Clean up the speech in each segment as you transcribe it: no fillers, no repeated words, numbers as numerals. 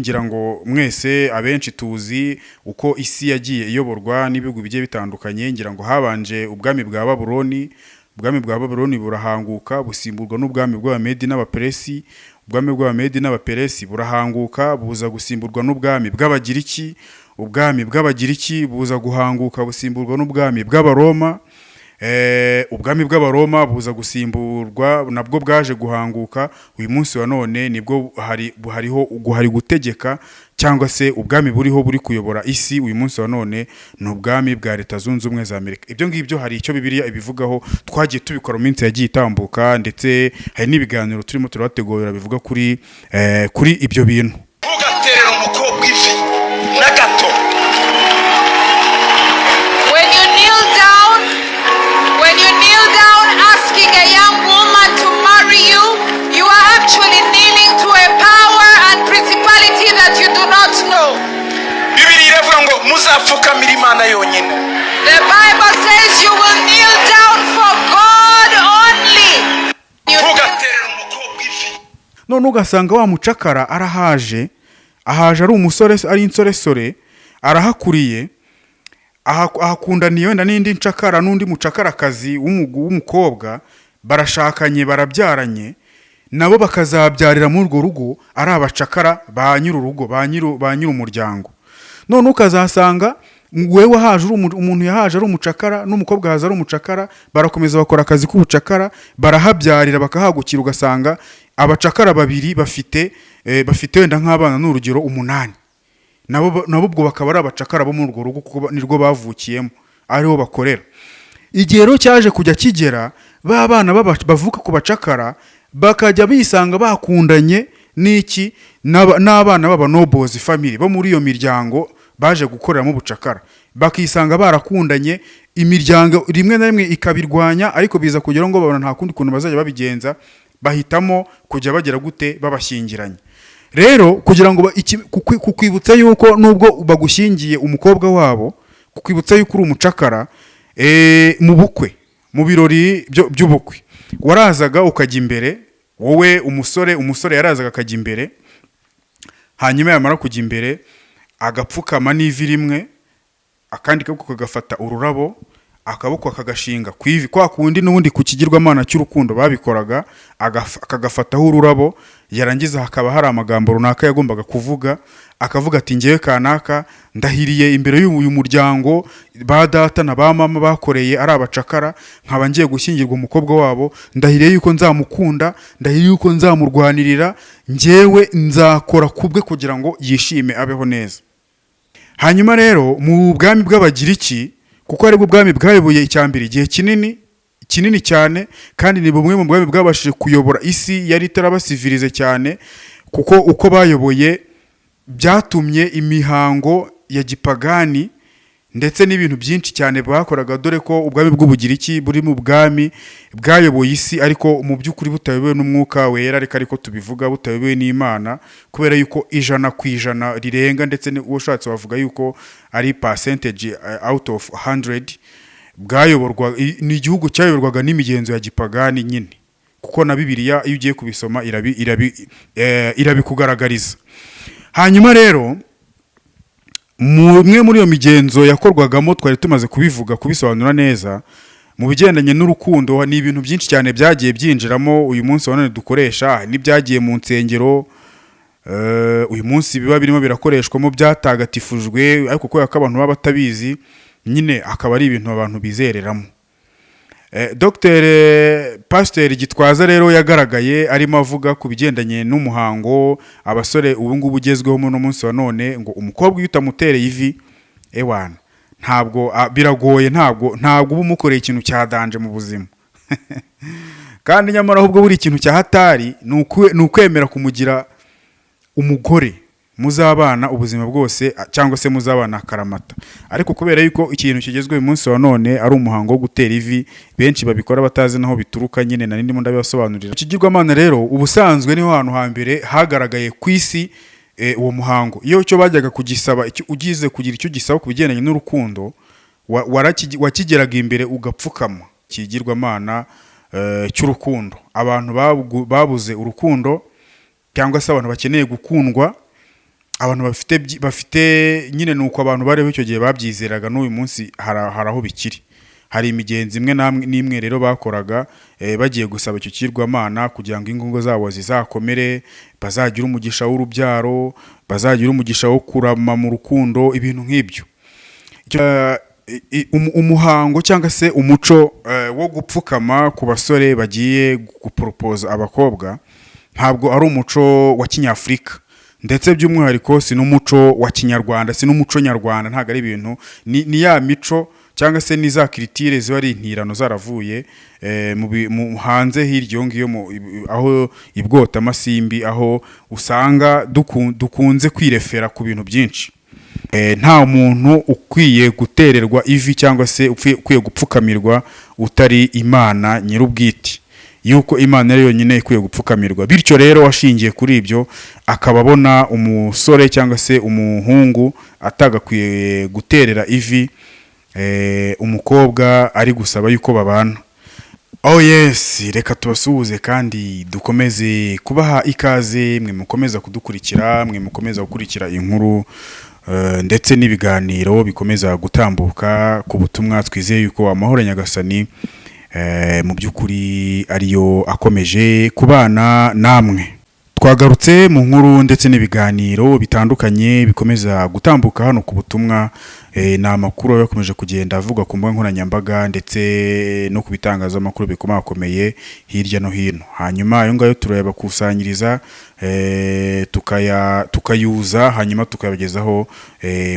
Ngira ngo mwese abenshi tuzi uko isi yagiye iyoborwa n'ibihugu bigiye bitandukanye. Ngira ngo habanje ubwami bwa Babuloni. Ubwami bwa Babuloni burahanguka, busimburwa n'ubwami bw'Abamedi n'Abaperesi. Ubwami bw'Abamedi n'Abaperesi burahanguka, buza gusimburwa n'ubwami bw'Abagiriki. Ubwami bw'Abagiriki buza guhanguka, busimburwa n'ubwami bw'Abaroma. Ubwami bw'Abaroma buza gusimburwa, nabwo bwaje guhanguka. Uyu munsi wa none nibwo hari hariho hari gutegeka, cyangwa se ubwami buriho buri kuyobora isi uyu munsi wa none ni ubwami bwa Leta Zunze Ubumwe za Amerika. Ibyo ngibyo hari icyo Bibiliya ibivugaho, twagiye tubikora mu minsi yagiye itambuka, ndetse hari n'ibiganiro turimo turabategurira bivuga kuri ibyo bintu. Ntugaterere umukobwa ivi na gato. When you kneel down, when you kneel down asking a young woman to marry you, you are actually kneeling to a power and principality that you do not know. Bibiliya iravuga ngo muzapfukamira Imana yonyine. The Bible says you will kneel down for God only. You Ntugaterere umukobwa ivi. None ugasanga wa mucakara arahaje, ahaje ari umusore, ari insoresore, arahakuriye, ahakundaniye wenda n'indi ncakara, n'undi mucakarakazi w'umukobwa, barashakanye, barabyaranye, nabo bakazabyarira muri urwo rugo ari abacakara ba nyir'urugo, ba nyir'umuryango. None ukazasanga wewe wahaje uri umuntu yahaje ari umucakara, n'umukobwa haza ari umucakara, barakomeza bakora akazi k'ubucakara, barahabyarira, bakahagukira. Ugasanga abacakara babiri bafite wenda nk'abana, ni urugero, umunani, nabo ubwo bakaba ari abacakara bo muri urwo rugo, kuko nirwo bavukiyemo, ariho bakorera. Igihe rero cyaje kujya kigera, ba bana bavuka ku bacakara bakajya bisanga bakundanye n'iki? N'abana b'aba nobles family bo muri iyo miryango baje gukoreramo ubucakara, bakisanga barakundanye. Imiryango rimwe na rimwe ikabirwanya, ariko biza kugera ngo babona nta kundi kuntu bazajya babigenza, bahitamo kujya bagira gute? Babashyingiranye. Rero kugira ngo kukwibutsa yuko nubwo bagushyingiye umukobwa wabo, kukwibutsa yuko uri umucakara, mu bukwe, mu birori by'ubukwe, warazaga ukajya imbere wowe umusore. Umusore yarazaga akajya imbere, hanyuma yamara kujya imbere agapfukama n'ivi rimwe, akandi kaboko kagafata ururabo, akaboko akagashinga ku ivi, kwa kundi n'ubundi ku kigirwamana cy'urukundo babikoraga, akagafataho ururabo. Yarangiza hakaba hari amagambo runaka yagombaga kuvuga, akavuga ati: "Ngewe kanaka ndahiriye imbere y'uyu muryango ba data na ba mama bakoreye ari abacakara, nkaba ngiye gushyingirwa umukobwa wabo, ndahiriye yuko nzamukunda, ndahiriye yuko nzamurwanirira, ngewe nzakora kubwe kugira ngo yishime, abeho neza." Hanyuma rero mu bwami bw'Abagiriki, kuko aribwo bwami bwayoboye icya mbere igihe kinini kinini cyane, kandi ni bumwe mu bwami bwabashije kuyobora isi yari itaraba civilisé cyane, kuko uko bayoboye byatumye imihango ya gipagani ndetse n'ibintu byinshi cyane bakoraga, dore ko ubwami bw'Ubugiriki buri mu bwami bwayoboye isi, ariko mu by'ukuri butayobowe n'Umwuka Wera, ariko tubivuga, butayobowe n'Imana, kubera yuko 100% rirenga, ndetse uwo ushatse wavuga yuko ari percentage out of 100 bwayoborwa, ni igihugu cyayoborwaga n'imigenzo ya gipagani nyine, kuko na Bibiliya iyo ugiye kubisoma irabikugaragariza. Hanyuma rero mumwe muri iyo migenzo yakorwagamo, twari tumaze kubivuga, kubisobanura neza mu bigendanye n'urukundo, ni ibintu byinshi cyane byagiye byinjiramo uyu munsi wa none dukoresha, n'ibyagiye mu nsengero uyu munsi biba birimo birakoreshwamo byatagatifujwe, ariko kubera ko abantu baba batabizi nyine, akaba ari ibintu abantu bizereramo. Dr Pasiteri Gitwaza rero yagaragaye arimo avuga ku bigendanye n'umuhango abasore ubu ngubu ugezweho muri uno munsi wa none, ngo umukobwa iyo utamutereye ivi, ewana, ntabwo biragoye, ntabwo uba umukoreye ikintu cya danger mu buzima. Kandi nyamara ahubwo buri ikintu cya hatari ni ukwemera kumugira umugore muzabana ubuzima bwose, cyangwa se muzabana akaramata. Ariko kubera yuko ikintu kigezweho uyu munsi wa none ari umuhango wo gutera ivi, benshi babikora batazi naho bituruka nyine, nari ndimo ndabibasobanurira. Ikigirwamana rero ubusanzwe niho hantu hambere hagaragaye ku isi uwo muhango. Iyo cyo bajyaga kugisaba, ugize kugira icyo gisaba ku bigendanye n'urukundo, wakigeraga imbere ugapfukama ikigirwamana cy'urukundo. Abantu babuze urukundo, cyangwa se abantu bakeneye gukundwa. Abantu bafite nyine, ni uko abantu bariho icyo gihe babyizeraga. N'uyu munsi hari aho bikiri, hari imigenzo imwe n'imwe rero bakoraga bagiye gusaba icyo kigirwamana kugira ngo ingo zabo zizakomere, bazagire umugisha w'urubyaro, bazagire umugisha wo kurama mu rukundo, ibintu nk'ibyo. Umuhango cyangwa se umuco wo gupfukama ku basore bagiye guporopoza abakobwa ntabwo ari umuco wa kinyafurika, ndetse by'umwihariko si n'umuco wa kinyarwanda, si n'umuco nyarwanda. Ntabwo ari ibintu, ni ya mico cyangwa se ni za culture ziba ari intirano zaravuye hanze hirya iyo ngiyo, aho ibwota amasimbi, aho usanga dukunze kwirefera ku bintu byinshi. Nta muntu ukwiye gutererwa ivi cyangwa se ukwiye gupfukamirwa utari Imana nyir'ubwite, yuko Imana ari yonyine ikwiye gupfukamirwa. Bityo rero, washingiye kuri ibyo, akaba abona umusore cyangwa se umuhungu atagakwiye guterera ivi umukobwa ari gusaba yuko babana. Oh yes, reka tubasuhuze kandi dukomeze kubaha ikaze, mwe mukomeza kudukurikira, mwe mukomeza gukurikira inkuru ndetse n'ibiganiro bikomeza gutambuka ku butumwa. Twizeye yuko amahoro ya Nyagasani mu by'ukuri ariyo akomeje kubana namwe. Twagarutse mu nkuru ndetse n'ibiganiro bitandukanye bikomeza gutambuka hano ku butumwa. Ni amakuru aba yakomeje kugenda avugwa ku mbuga nkoranyambaga ndetse no ku bitangazamakuru bikomakomeye hirya no hino. Hanyuma ayo ngayo turayabakusanyiriza, tukayuza, hanyuma tukayabagezaho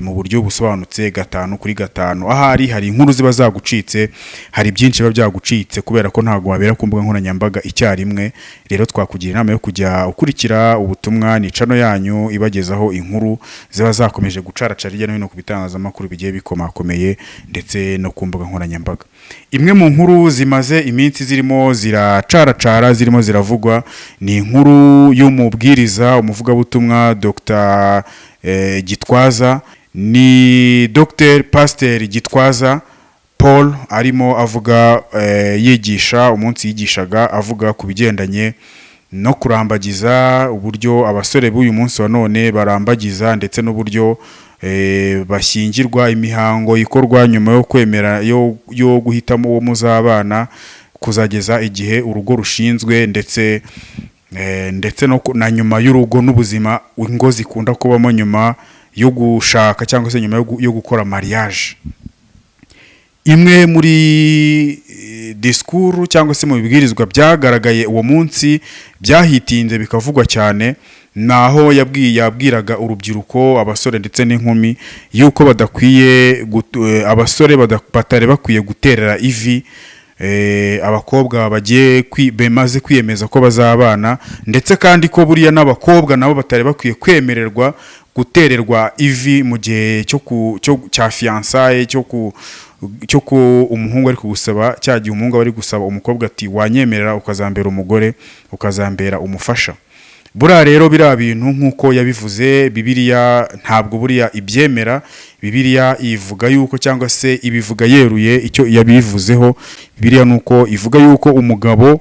mu buryo busobanutse gatanu kuri gatanu. Ahari hari inkuru ziba zagucitse, hari byinshi biba byagucitse kubera ko ntabwo wabera ku mbuga nkoranyambaga icyarimwe. Rero twakugira inama yo kujya ukurikira ubutumwa, ni channel yanyu ibagezaho inkuru ziba zakomeje gucaracara hirya no hino ku bitangazamakuru bigiye bikomakomeye ndetse no ku mbuga nkoranyambaga. Imwe mu nkuru zimaze iminsi zirimo ziracaracara, zirimo ziravugwa, ni inkuru y'umubwiriza, umuvugabutumwa Dr Gitwaza, ni Dr Pasteur Gitwaza Paul. Arimo avuga, yigisha, umunsi yigishaga avuga ku bigendanye no kurambagiza, uburyo abasore b'uyu munsi wa none barambagiza, ndetse n'uburyo bashyingirwa, imihango ikorwa nyuma yo kwemera, yo guhitamo uwo muzabana, kuzageza igihe urugo rushinzwe, ndetse na nyuma y'urugo, n'ubuzima ingo zikunda kubamo nyuma yo gushaka cyangwa se nyuma yo gukora mariage. Imwe muri disikuru cyangwa se mu bibwirizwa byagaragaye uwo munsi, byahitinze bikavugwa cyane, ni aho yabwiraga urubyiruko, abasore ndetse n'inkumi, yuko badakwiye abasore batari bakwiye guterera ivi abakobwa bagiye bamaze kwiyemeza ko bazabana, ndetse kandi ko buriya n'abakobwa nabo batari bakwiye kwemererwa gutererwa ivi mu gihe cyo cya fiançailles, cyo ku umuhungu ari kugusaba, cya gihe umuhungu aba ari gusaba umukobwa ati: "Wanyemerera ukazambera umugore, ukazambera umufasha?" Buriya rero biriya bintu, nk'uko yabivuze, Bibiliya ntabwo buriya ibyemera. Bibiliya ivuga yuko, cyangwa se ibivuga yeruye, icyo yabivuzeho Bibiliya ni uko ivuga yuko umugabo,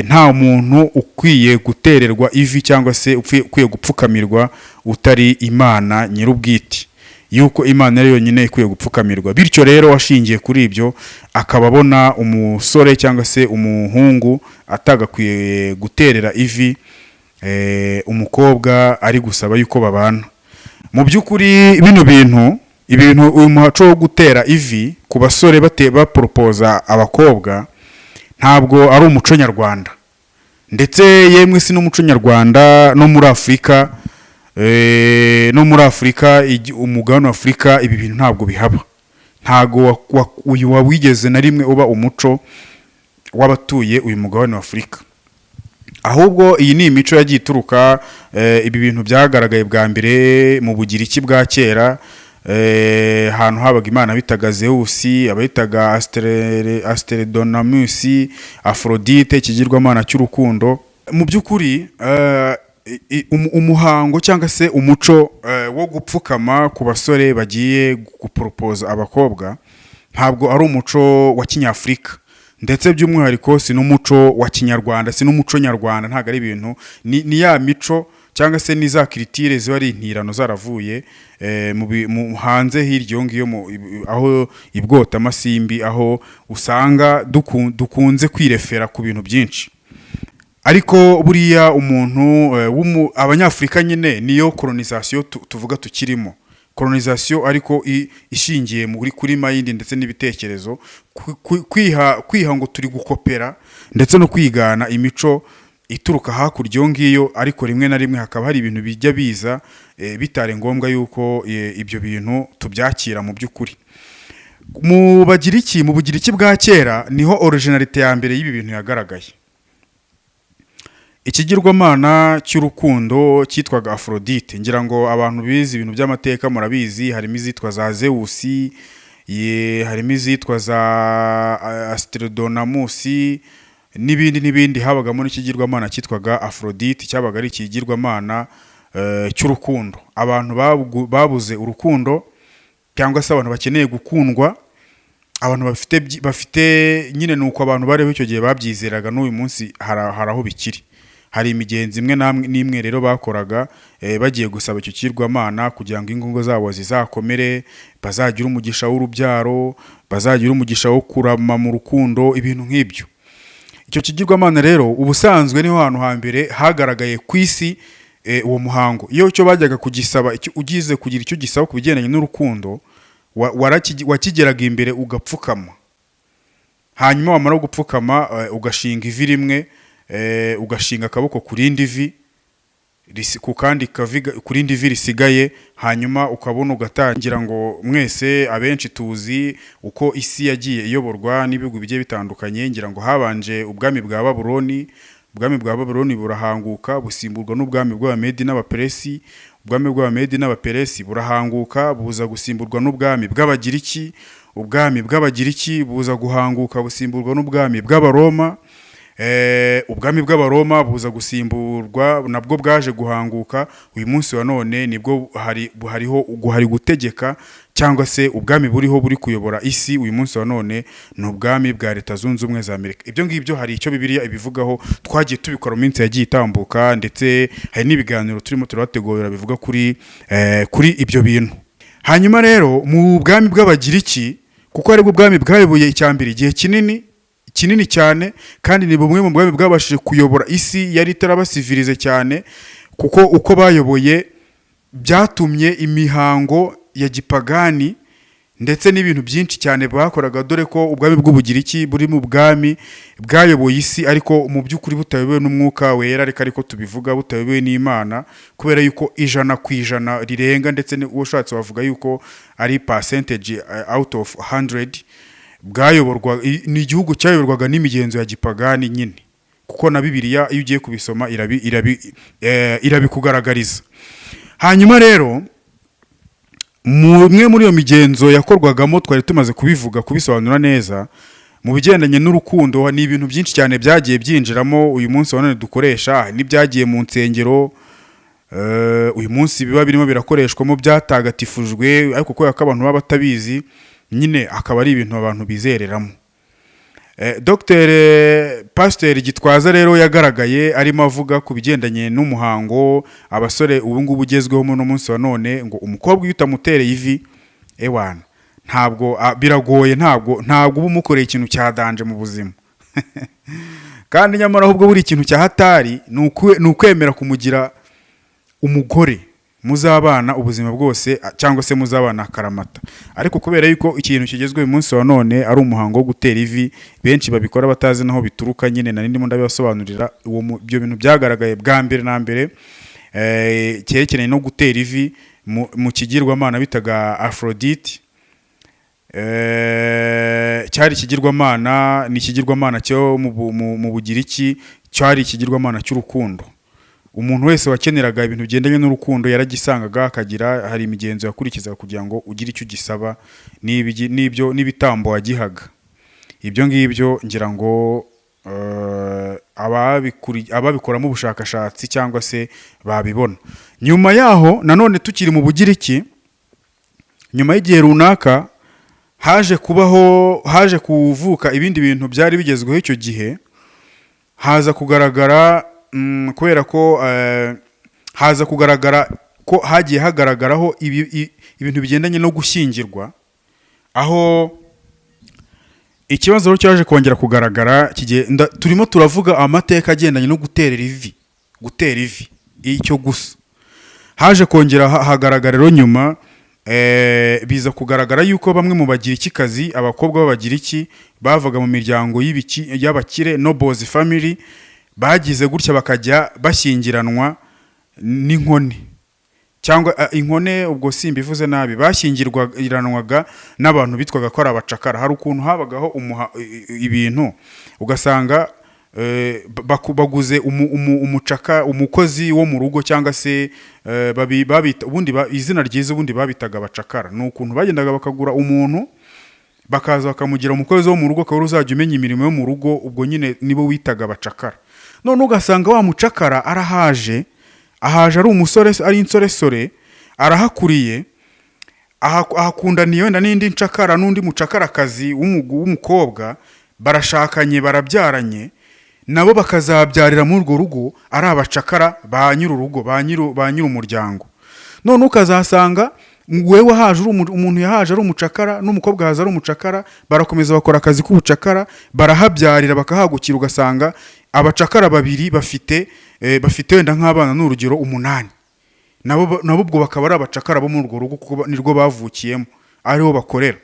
nta muntu ukwiye gutererwa ivi cyangwa se ukwiye gupfukamirwa utari Imana nyir'ubwite, yuko Imana ari yonyine ikwiye gupfukamirwa. Bityo rero, washingiye kuri ibyo, akaba abona umusore cyangwa se umuhungu atagakwiye guterera ivi umukobwa ari gusaba yuko babana. Mu by'ukuri bino bintu, ibintu, uyu muco wo gutera ivi ku basore baporopoza abakobwa ntabwo ari umuco nyarwanda, ndetse yemwe si n'umuco nyarwanda no muri Afurika. No muri Afurika, umugabane wa Afurika, ibi bintu ntabwo bihaba. Ntabwo uyu wawigeze na rimwe uba umuco w'abatuye uyu mugabane wa Afurika. Ahubwo iyi ni imico yagiye ituruka, ibi bintu byagaragaye bwa mbere mu Bugiriki bwa kera, ahantu habaga imana bitaga Zewusi, abayitaga Asterodonamusi, Aphrodite, ikigirwamana cy'urukundo. Mu by'ukuri umuhango cyangwa se umuco wo gupfukama ku basore bagiye guporopoza abakobwa ntabwo ari umuco wa kinyafurika, ndetse by'umwihariko si n'umuco wa kinyarwanda, si n'umuco nyarwanda. Ntabwo ari ibintu, ni ya mico. cyangwa se ni za culture ziba ari intirano zaravuye hanze hirya iyo ngiyo aho ibwota amasimbi, aho usanga dukunze kwirefera ku bintu byinshi. Ariko buriya umuntu abanyafurika nyine niyo colonisation tuvuga tukirimo, colonisation ariko ishingiye muri kuri mind ndetse n'ibitekerezo, kwiha ngo turi gukopera ndetse no kwigana imico ituruka hakurya iyo ngiyo. Ariko rimwe na rimwe hakaba hari ibintu bijya biza bitari ngombwa yuko ibyo bintu tubyakira. Mu by'ukuri mu Bagiriki, mu Bugiriki bwa kera, niho originalité ya mbere y'ibi bintu yagaragaye. Ikigirwamana cy'urukundo cyitwaga Aphrodite. Ngira ngo abantu bize ibintu by'amateka murabizi, harimo izitwa za Zewusi, harimo izitwa za Astredonamusi n'ibindi n'ibindi. Habagamo n'ikigirwamana cyitwaga Aphrodite, cyabaga ari ikigirwamana cy'urukundo. Abantu babuze urukundo cyangwa se abantu bakeneye gukundwa, abantu bafite nyine, ni uko abantu bariho icyo gihe babyizeraga. N'uyu munsi hari aho bikiri, hari imigenzo imwe n'imwe rero bakoraga bagiye gusaba icyo kigirwamana kugira ngo ingo zabo zizakomere, bazagire umugisha w'urubyaro, bazagire umugisha wo kurama mu rukundo, ibintu nk'ibyo. Icyo kigirwamana rero ubusanzwe niho hantu hambere hagaragaye ku isi uwo muhango. Iyo cyo bajyaga kugisaba, ugize kugira icyo gisaba ku bigendanye n'urukundo, wakigeraga imbere ugapfukama, hanyuma wamara gupfukama ugashinga ivi rimwe, ugashinga akaboko ku rindi vi ku kandi kavi ku rindi vi risigaye, hanyuma ukabona ugatangira. Ngo mwese abenshi tuzi uko isi yagiye iyoborwa n'ibihugu bigiye bitandukanye. Ngira ngo habanje ubwami bwa Babuloni. Ubwami bwa Babuloni burahanguka, busimburwa n'ubwami bw'Abamedi n'Abaperesi. Ubwami bw'Abamedi n'Abaperesi burahanguka, buza gusimburwa n'ubwami bw'Abagiriki. Ubwami bw'Abagiriki buza guhanguka, busimburwa n'ubwami bw'Abaroma. Ubwami bw'Abaroma buza gusimburwa, nabwo bwaje guhanguka. Uyu munsi wa none nibwo hari hariho hari gutegeka cyangwa se ubwami buriho buri kuyobora isi uyu munsi wa none ni ubwami bwa Leta Zunze Ubumwe za Amerika. Ibyo ngibyo hari icyo Bibiliya ibivugaho, twagiye tubikora mu minsi yagiye itambuka, ndetse hari n'ibiganiro turimo turabategurira bivuga kuri ibyo bintu. Hanyuma rero mu bwami bw'Abagiriki, kuko aribwo bwami bwayoboye icya mbere igihe kinini kinini cyane, kandi ni bumwe mu bwami bwabashije kuyobora isi yari itaraba civilisé cyane, kuko uko bayoboye byatumye imihango ya gipagani ndetse n'ibintu byinshi cyane bakoraga, dore ko ubwami bw'Ubugiriki buri mu bwami bwayoboye isi ariko mu by'ukuri butayobowe n'Umwuka Wera, ariko tubivuga butayobowe n'Imana, kubera yuko 100% rirenga, ndetse uwo ushatse wavuga yuko ari percentage out of 100 bwayoborwa, ni igihugu cyayoborwaga n'imigenzo ya gipagani nyine, kuko na Bibiliya iyo ugiye kubisoma irabikugaragariza. Hanyuma rero mumwe muri iyo migenzo yakorwagamo, twari tumaze kubivuga, kubisobanura neza mu bigendanye n'urukundo, ni ibintu byinshi cyane byagiye byinjiramo uyu munsi wa none dukoresha, n'ibyagiye mu nsengero uyu munsi biba birimo birakoreshwamo byatagatifujwe, ariko kubera ko abantu baba batabizi nyine akaba ari ibintu abantu bizereramo. Dr Pasiteri Gitwaza rero yagaragaye arimo avuga ku bigendanye n'umuhango abasore ubu ngubu ugezweho muri uno munsi wa none, ngo umukobwa iyo utamutereye ivi, ewana, ntabwo biragoye, ntabwo uba umukoreye ikintu cya danger mu buzima. Kandi nyamara ahubwo buri ikintu cya hatari ni ukwemera kumugira umugore muzabana ubuzima bwose cyangwa se muzabana akaramata. Ariko kubera yuko ikintu kigezweho uyu munsi wa none ari umuhango wo gutera ivi, benshi babikora batazi naho bituruka nyine. Nari ndimo ndabibasobanurira ibyo bintu byagaragaye bwa mbere na mbere cyerekeranye no gutera ivi mu kigirwamana bitaga Aphrodite. Cyari ikigirwamana, ni ikigirwamana cyo mu Bugiriki, cyari ikigirwamana cy'urukundo. Umuntu wese wakeneraga ibintu bigendanye n'urukundo yaragisangaga, akagira hari imigenzo yakurikizaga kugira ngo ugire icyo ugisaba n'ibyo n'ibitambo wagihaga. Ibyo ngibyo ngira ngo ababikoramo ubushakashatsi cyangwa se babibona. Nyuma yaho nanone tukiri mu Bugiriki, nyuma y'igihe runaka haje kubaho, haje kuvuka ibindi bintu byari bigezweho icyo gihe. Haza kugaragara kubera ko Haza kugaragara ko hagiye hagaragaraho ibintu bigendanye no gushyingirwa, aho ikibazo rero cyaje kongera kugaragara kigenda. Turimo turavuga amateka agendanye no guterera ivi, gutera ivi icyo gusa. Haje kongera hagaragara rero nyuma, biza kugaragara yuko bamwe mu Bagirikikazi, abakobwa b'Abagiriki bavaga mu miryango y'abakire, nobles family, bagize gutya bakajya bashyingiranwa n'inkone cyangwa inkone, ubwo simbivuze nabi, bashyingirwanwaga n'abantu bitwaga ko ari abacakara. Hari ukuntu habagaho ibintu ugasanga baguze umukozi wo mu rugo cyangwa se babita ubundi izina ryiza, ubundi babitaga abacakara. Ni ukuntu bagendaga bakagura umuntu, bakaza bakamugira umukozi wo mu rugo, akaba ari uzajya umenya imirimo yo mu rugo. Ubwo nyine nibo witaga abacakara. None ugasanga wa mucakara arahaje, ahaje ari umusore, ari insoresore, arahakuriye, ahakundaniye wenda n'indi ncakara, n'undi mucakarakazi w'umukobwa, barashakanye, barabyaranye, nabo bakazabyarira muri urwo rugo ari abacakara ba nyir'urugo, ba nyir'umuryango. None ukazasanga wewe wahaje uri umuntu yahaje ari umucakara, n'umukobwa haza ari umucakara, barakomeza bakora akazi k'ubucakara, barahabyarira, bakahagukira. Ugasanga abacakara babiri bafite wenda nk'abana, ni urugero, umunani, nabo ubwo bakaba ari abacakara bo muri urwo rugo kuko nirwo bavukiyemo, ariho bakorera.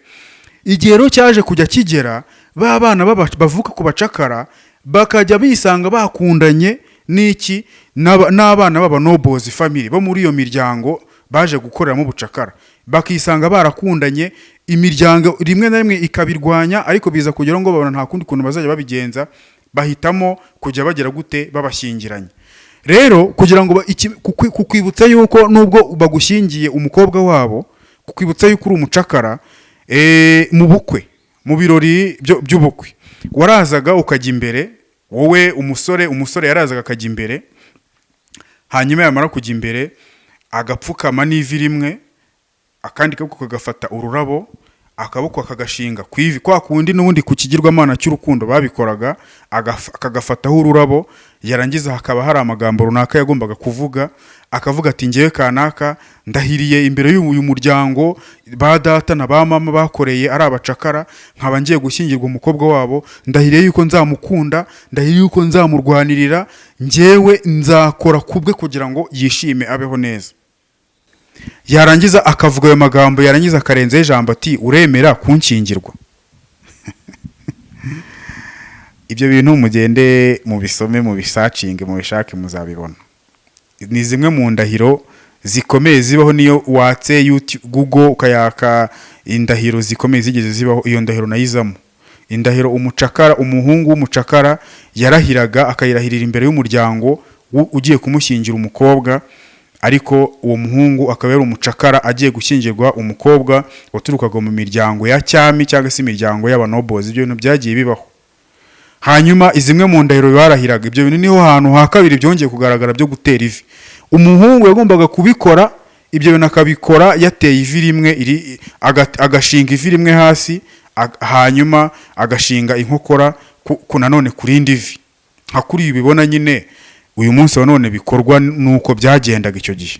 Igihe rero cyaje kujya kigera, ba bana bavuka ku bacakara bakajya bisanga bakundanye n'iki? N'abana b'aba nobles family bo muri iyo miryango baje gukoreramo ubucakara, bakisanga barakundanye. Imiryango rimwe na rimwe ikabirwanya, ariko biza kugera ngo babona nta kundi kuntu bazajya babigenza, bahitamo kujya bagira gute? Babashyingiranye. Rero kugira ngo kukwibutsa yuko nubwo bagushyingiye umukobwa wabo, kukwibutsa yuko uri umucakara, mu bukwe, mu birori by'ubukwe, warazaga ukajya imbere, wowe umusore. Umusore yarazaga akajya imbere, hanyuma yamara kujya imbere agapfukama n'ivi rimwe, akandi kaboko kagafata ururabo, akaboko akagashinga ku ivi, kwa kundi n'ubundi ku kigirwamana cy'urukundo babikoraga, akagafataho ururabo. Yarangiza hakaba hari amagambo runaka yagombaga kuvuga, akavuga ati: "Ngewe kanaka ndahiriye imbere y'uyu muryango ba data na ba mama bakoreye ari abacakara, nkaba ngiye gushyingirwa umukobwa wabo, ndahiriye yuko nzamukunda, ndahiriye yuko nzamurwanirira, ngewe nzakora kubwe kugira ngo yishime, abeho neza." Yarangiza akavuga ayo magambo, yarangiza akarenzaho ijambo ati: "Uremera kunshyingirwa?" Ibyo bintu mugende mubisome, mubisearchinge, mubishake, muzabibona. Ni zimwe mu ndahiro zikomeye zibaho. Niyo watse YouTube, Google, ukayaka indahiro zikomeye zigeze zibaho, iyo ndahiro nayizamo. Indahiro umucakara, umuhungu w'umucakara yarahiraga, akayirahirira imbere y'umuryango ugiye kumushyingira umukobwa, ariko uwo muhungu akaba yari umucakara agiye gushyingirwa umukobwa waturukaga mu miryango ya cyami cyangwa se imiryango y'abanobozi. Ibyo bintu byagiye bibaho. Hanyuma zimwe mu ndahiro barahiraga, ibyo bintu niho hantu ha kabiri byongeye kugaragara byo gutera ivi. Umuhungu yagombaga kubikora, ibyo bintu akabikora yateye ivi rimwe, agashinga ivi rimwe hasi, hanyuma agashinga inkokora ku nanone ku rindi vi, nka kuri ubibona nyine uyu munsi wa none bikorwa, nuko byagendaga icyo gihe.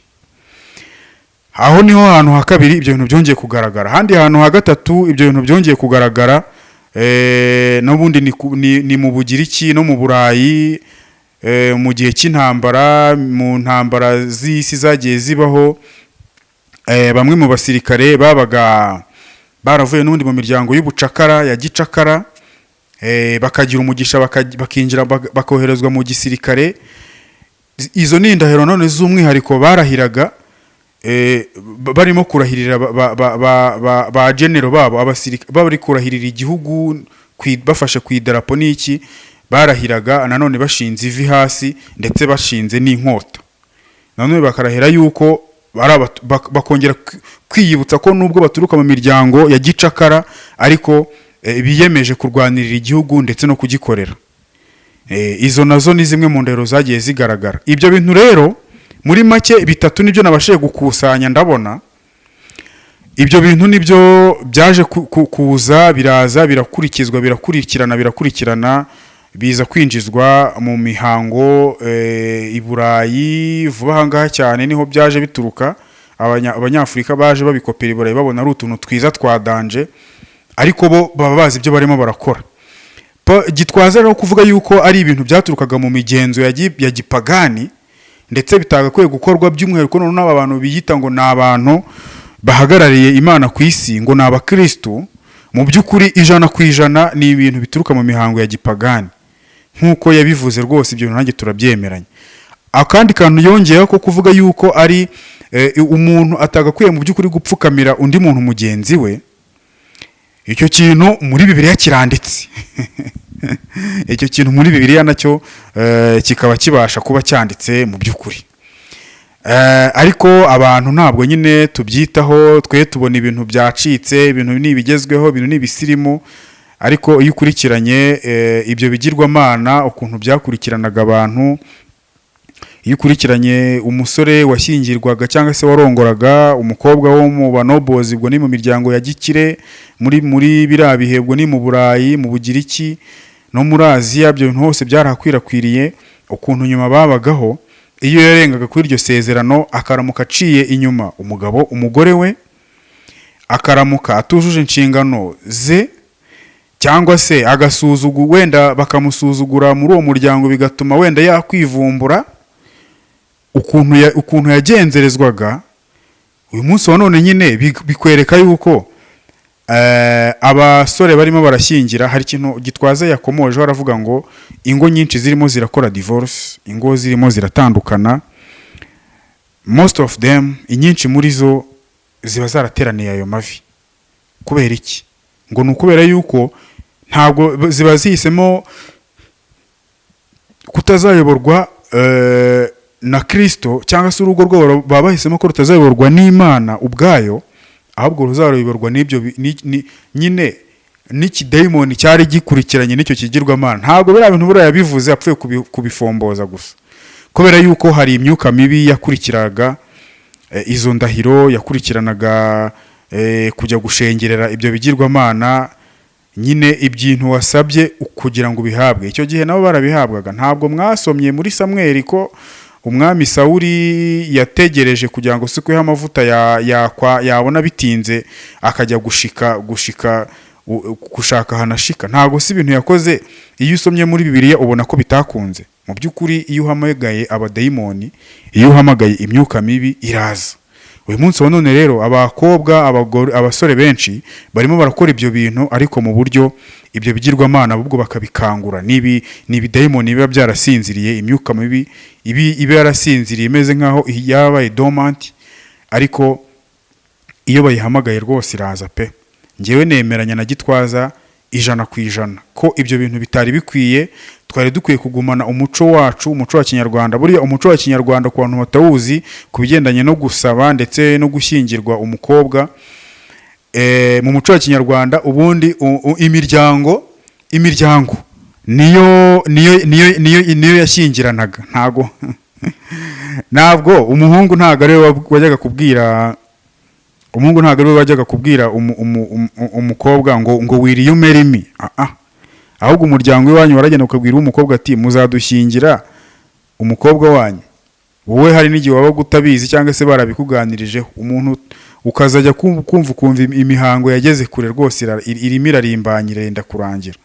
Aho niho hantu ha kabiri ibyo bintu byongeye kugaragara. Ahandi hantu ha gatatu ibyo bintu byongeye kugaragara, n'ubundi ni mu Bugiriki no mu Burayi, mu gihe cy'intambara, mu ntambara z'isi zagiye zibaho, bamwe mu basirikare babaga baravuye n'ubundi mu miryango y'ubucakara, ya gicakara, bakagira umugisha bakinjira, bakoherezwa mu gisirikare. Izo ni indahiro none z'umwihariko barahiraga, barimo kurahirira ba general babo, abasirikare bari kurahirira igihugu bafashe ku idarapo n'iki. Barahiraga nanone bashinze ivi hasi ndetse bashinze n'inkota. Nanone bakarahira yuko ari bakongera kwiyibutsa ko nubwo baturuka mu miryango ya gicakara, ariko biyemeje kurwanirira igihugu ndetse no kugikorera. Izo nazo ni zimwe mu ndahiro zagiye zigaragara. Ibyo bintu rero muri make bitatu nibyo nabashije gukusanya. Ndabona ibyo bintu nibyo byaje kuza, biraza, birakurikizwa, birakurikirana, birakurikirana. Biza kwinjizwa mu mihango i Burayi vuba aha ngaha cyane, niho byaje bituruka. Abanyafurika baje babikopera i Burayi, babona ari utuntu twiza twa danger, ariko bo baba bazi ibyo barimo barakora. Gitwaza rero kuvuga yuko ari ibintu byaturukaga mu migenzo ya gipagani, ndetse bitagakwiye gukorwa, by'umwihariko noneho n'aba bantu biyita ngo ni abantu bahagarariye Imana ku isi, ngo ni abakristu, mu by'ukuri 100% ni ibintu bituruka mu mihango ya gipagani nk'uko yabivuze rwose. Ibyo bintu nanjye turabyemeranya. Akandi kantu yongeyeho ko kuvuga yuko ari umuntu atagakwiye mu by'ukuri gupfukamira undi muntu mugenzi we, icyo kintu muri Bibiliya kiranditse. Icyo kintu muri Bibiliya nacyo kikaba kibasha kuba cyanditse mu by'ukuri. Ariko abantu ntabwo nyine tubyitaho, twe tubona ibintu byacitse, ibintu ni ibigezweho, ibintu ni ibisirimu. Ariko iyo ukurikiranye ibyo bigirwamana ukuntu byakurikiranaga abantu, iyo ukurikiranye umusore washyingirwaga cyangwa se warongoraga umukobwa wo mu banobozi, ubwo ni mu miryango ya gikire muri biriya bihe, ubwo ni mu Burayi, mu Bugiriki no muri Aziya, ibyo bintu hose byarahakwirakwiriye. Ukuntu nyuma babagaho, iyo yarengaga kuri iryo sezerano, akaramuka aciye inyuma umugabo, umugore we, akaramuka atujuje inshingano ze, cyangwa se agasuzugu, wenda bakamusuzugura muri uwo muryango, bigatuma wenda yakwivumbura, ukuntu yagenzerezwaga. Uyu munsi wa none nyine bikwereka yuko abasore barimo barashyingira. Hari ikintu Gitwaza yakomojeho, aravuga ngo ingo nyinshi zirimo zirakora divorce, ingo zirimo ziratandukana, most of them, inyinshi muri zo ziba zarateraniye ayo mavi. Kubera iki? Ngo ni ukubera yuko ntabwo ziba zihisemo kutazayoborwa na Kristo, cyangwa se urugo rwabo baba bahisemo ko rutazayoborwa n'Imana ubwayo, ahubwo ruzayoborwa n'ibyo nyine n'ikidayimoni cyari gikurikiranye n'icyo kigirwamana. Ntabwo biriya bintu buriya yabivuze apfuye kubifomboza gusa, kubera yuko hari imyuka mibi yakurikiraga izo ndahiro, yakurikiranaga kujya gushengerera ibyo bigirwamana nyine. Ibintu wasabye kugira ngo ubihabwe, icyo gihe nabo barabihabwaga. Ntabwo mwasomye muri Samweli ko umwami Sawuli yategereje kugira ngo usukweho amavuta, yabona bitinze akajya gushaka ahanashika? Ntabwo si ibintu yakoze. Iyo usomye muri Bibiliya ubona ko bitakunze mu by'ukuri. Iyo uhamagaye abadayimoni, iyo uhamagaye imyuka mibi, iraza. Uyu munsi wa none rero abakobwa, abagore, abasore benshi barimo barakora ibyo bintu, ariko mu buryo ibyo bigirwamana ahubwo bakabikangura. Ni ibidayimoni biba byarasinziriye, imyuka mibi iba yarasinziriye, imeze nk'aho yabaye dormant, ariko iyo bayihamagaye rwose iraza pe. Ngewe nemeranya na Gitwaza 100% ko ibyo bintu bitari bikwiye. Twari dukwiye kugumana umuco wacu, umuco wa kinyarwanda. Buriya umuco wa kinyarwanda, ku bantu batawuzi, ku bigendanye no gusaba ndetse no gushyingirwa umukobwa, mu muco wa kinyarwanda ubundi imiryango niyo yashyingiranaga. Ntabwo umuhungu, ntabwo ariwe wajyaga kubwira umuhungu, ntabwo ariwe wajyaga kubwira umukobwa ngo "Will you marry me?" Ah, ah. Ahubwo umuryango w'iwanyu waragenda ukabwira umukobwa ati: "Muzadushyingira umukobwa wanyu?" Wowe hari n'igihe wabaga utabizi cyangwa se barabikuganirijeho, umuntu ukazajya kumva ukumva imihango yageze kure rwose, irimo irarimbanya, irenda kurangira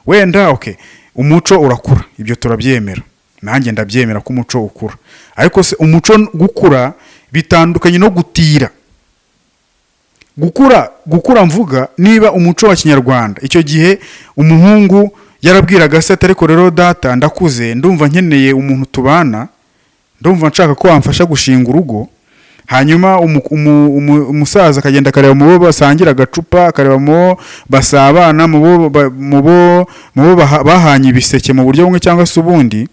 wenda. Okay, umuco urakura, ibyo turabyemera, nanjye ndabyemera ko umuco ukura. Ariko se umuco gukura bitandukanye no gutira? Gukura mvuga, niba umuco wa kinyarwanda icyo gihe umuhungu yarabwiraga se ati: "Ariko rero data, ndakuze, ndumva nkeneye umuntu tubana, ndumva nshaka ko wamfasha gushinga urugo." Hanyuma umusaza akagenda akareba mu bo basangira agacupa, akareba mu bo basabana, mu bo bahanye ibiseke mu buryo bumwe cyangwa se ubundi,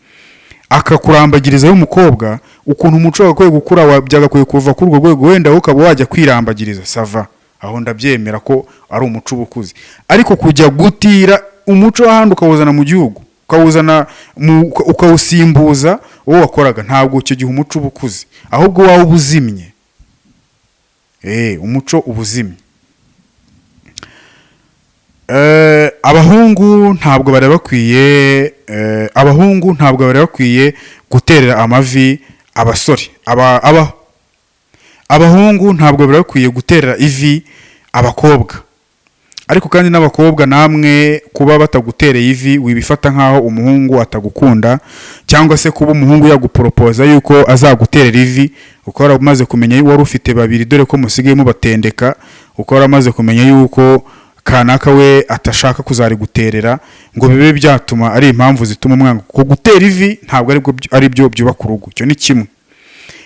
akakurambagirizayo umukobwa. Ukuntu umuco wagakwiye gukura, byagakwiye kuva kuri urwo rwego, wenda wowe ukaba wajya kwirambagiriza, ça va, aho ndabyemera ko ari umuco uba ukuze. Ariko kujya gutira umuco w'ahandi ukawuzana mu gihugu, ukawuzana ukawusimbuza uwo wakoraga, ntabwo icyo gihe umuco uba ukuze, ahubwo wawe uba uzimye. Umuco uba uzimye. Abahungu ntabwo bari bakwiye, abahungu ntabwo bari bakwiye guterera amavi abasore. Abahungu ntabwo bari bakwiye guterera ivi abakobwa. Ariko kandi n'abakobwa namwe, kuba batagutereye ivi wibifata nk'aho umuhungu atagukunda, cyangwa se kuba umuhungu yaguporopoza yuko azaguterera ivi uko waramaze kumenya wari ufite babiri, dore ko musigaye mubatendeka, uko waramaze kumenya yuko kanaka we atashaka kuzariguterera, ngo bibe byatuma ari impamvu zituma umwanga. Kuko gutera ivi ntabwo ari byo byubaka urugo. Icyo ni kimwe.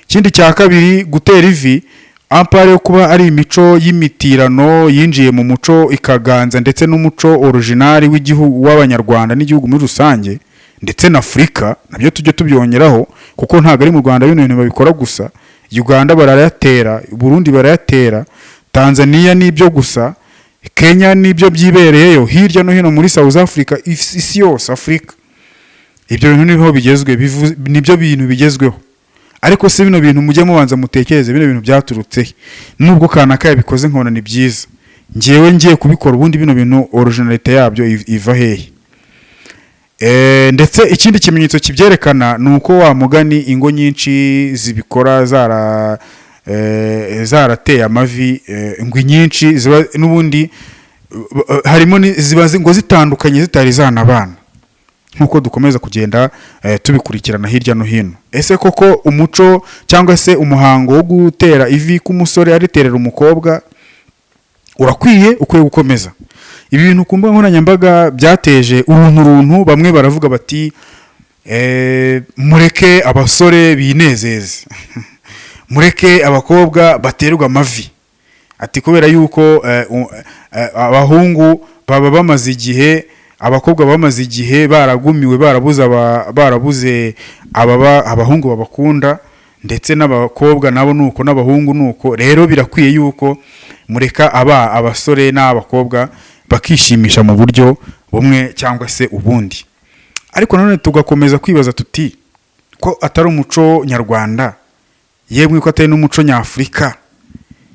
Ikindi cya kabiri, gutera ivi, à part yo kuba ari imico y'imitirano yinjiye mu muco ikaganza ndetse n'umuco original w'igihugu w'Abanyarwanda n'igihugu muri rusange ndetse na Afurika, nabyo tujye tubyongeraho, kuko ntabwo ari mu Rwanda bino bintu babikora gusa. Uganda barayatera, Burundi barayatera, Tanzania nibyo gusa, Kenya nibyo byibereyeyo, hirya no hino muri South Africa, isi yose, Afurika, ibyo bintu niho bigezwe, nibyo bintu bigezweho. Ariko si bino bintu, mujye mubanza mutekereze bino bintu byaturutse he? Nubwo kanaka yabikoze nkabona ni byiza, ngewe ngiye kubikora, ubundi bino bintu originalité yabyo iva hehe? Ndetse ikindi kimenyetso kibyerekana ni uko wa mugani ingo nyinshi zibikora zarateye amavi, ngo inyinshi ziba n'ubundi harimo ziba ngo zitandukanye zitari zanabana, nk'uko dukomeza kugenda tubikurikirana hirya no hino. Ese koko umuco cyangwa se umuhango wo gutera ivi k'umusore ariterera umukobwa urakwiye, ukwiye gukomeza? Ibi bintu ku mbuga nkoranyambaga byateje uruntu runtu. Bamwe baravuga bati: "Mureke abasore binezeze, mureke abakobwa baterwe amavi." Ati kubera yuko abahungu baba bamaze igihe, abakobwa bamaze igihe baragumiwe, barabuze abahungu babakunda, ndetse n'abakobwa nabo nuko, n'abahungu nuko. Rero birakwiye yuko mureka aba abasore n'abakobwa bakishimisha mu buryo bumwe cyangwa se ubundi. Ariko nanone tugakomeza kwibaza tuti: ko atari umuco nyarwanda, yemwe ko atari n'umuco nyafurika,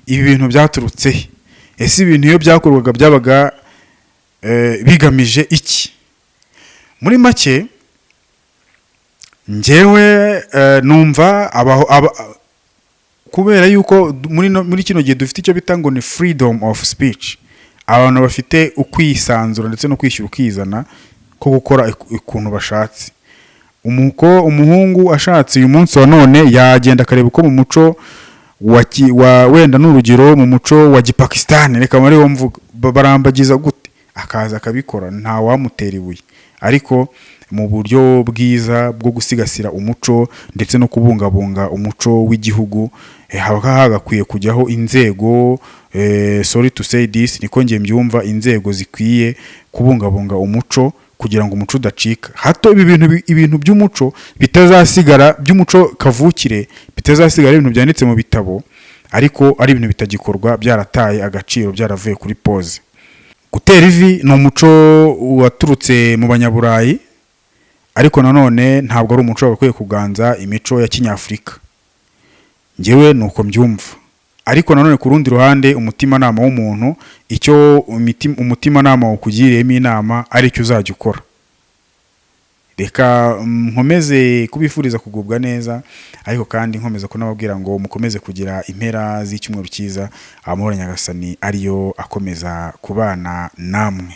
ibi bintu byaturutse he? Ese ibintu iyo byakorwaga byabaga bigamije iki? Muri make, njyewe numva kubera yuko muri kino gihe dufite icyo bita ngo ni freedom of speech, abantu bafite ukwisanzura ndetse no kwishyura ukizana ko gukora ukuntu bashatse. Umuhungu ashatse uyu munsi wa none yagenda akareba uko mu muco wa wenda n'urugero mu muco wa Gipakistani, reka muri wo mvuga, barambagiza gute, akaza akabikora, nta wamutera ibuye, ariko mu buryo bwiza bwo gusigasira umuco ndetse no kubungabunga umuco w'igihugu, haba hagakwiye kujyaho inzego, sorry to say this, niko njye mbyumva, inzego zikwiye kubungabunga umuco kugira ngo umuco udacika. Hato ibi bintu ibintu by'umuco bitazasigara, by'umuco kavukire bitazasigara ari ibintu byanditse mu bitabo ariko ari ibintu bitagikorwa, byarataye agaciro, byaravuye kuri pause. Gutera ivi ni umuco waturutse mu Banyaburayi, ariko nanone ntabwo ari umuco wagakwiye kuganza imico ya kinyafurika. Njyewe ni uko mbyumva. Ariko nanone ku rundi ruhande, umutimanama w'umuntu, icyo umutimanama ukugiriyemo inama aricyo uzajya ukora. Reka nkomeze kubifuriza kugubwa neza, ariko kandi nkomeza kunababwira ngo mukomeze kugira impera z'icyumweru cyiza, amahoro Nyagasani ariyo akomeza kubana namwe.